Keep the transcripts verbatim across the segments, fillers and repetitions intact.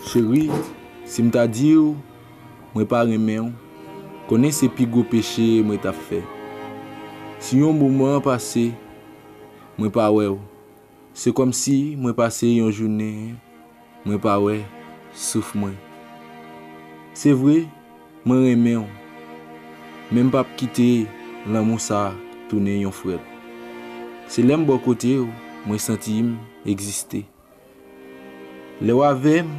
Cheri, si m ta di w mwen pa renmen w, konnen se pi gwo peche mwen t ap fè. Si yon moman pase, mwen pa wè w, se kòmsi mwen pase yon jounen, mwen pa wè souf mwen. Se vre, mwen renmen w, men m p ap kite lanmou sa tounen yon frèt. Se lè m bò kote w, mwen santi m egziste. Lè w avè m,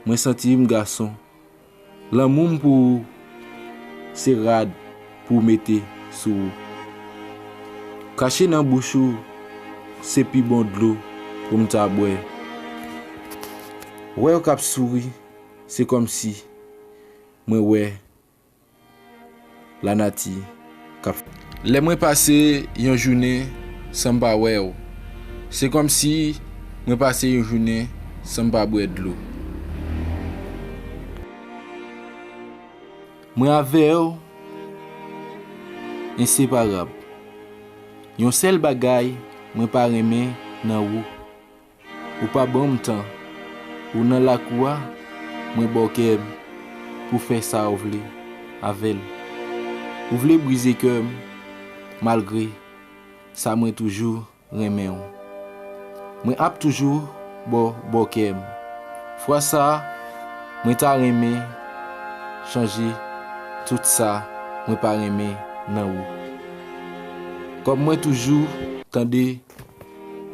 mwen santi m gason. Lanmou m pou ou se rad pou w mete sou ou. Kache nan bouch ou se pi bon dlo pou m ta bwè. Wè w k ap souri, se kòmsi mwen wè lanati k ap. Lè mwen pase yon jounen san m pa wè w, se kòmsi mwen pase yon jounen san m pa bwè dlo. Mwen avè w enseparab. Yon sèl bagay mwen pa renmen nan ou, ou pa ban m tan. Ou nan lakou a, mwen ba w kè m pou fè sa w vle avè l. Ou vle brize kè m, malgre sa mwen toujou renmen w. Mwen ap toujou ba w ba w kè m. Fwa sa a, mwen ta renmen chanje tout sa mwen pa renmen nan ou. Kòm mwen toujou tande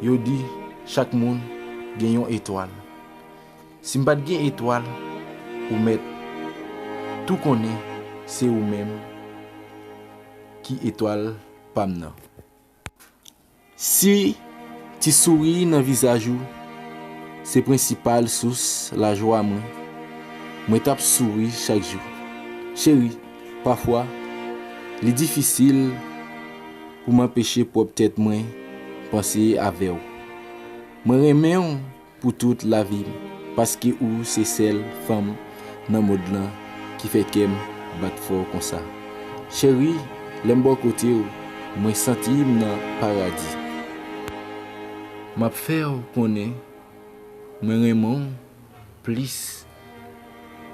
yo di chak moun gen yon etwal. Si m pa t gen etwal, ou mèt tou konnen se ou menm ki etwal pa m nan. Si ti souri nan vizaj ou se prensipal sous lajwa mwen, mwen t ap souri chak jou. Cheri, pafwa, li difisil pou m anpeche pwòp tèt mwen panse avè w. Mwen renmen w pou tout lavi m, paske ou se sèl fanm nan mond lan ki fè kè m bat fò konsa. Cheri, lè m bò kote w, mwen santi m nan paradi. M ap fè w konnen mwen renmen w plis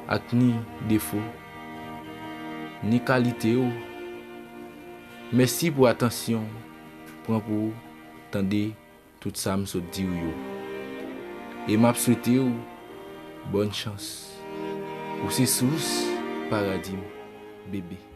ak ni defo, ni kalite w. Mèsi pou atansyon w pran pou w tande tout sa m sot di w yo. E m ap swete w bòn chans. Ou se sous paradi m, bebe.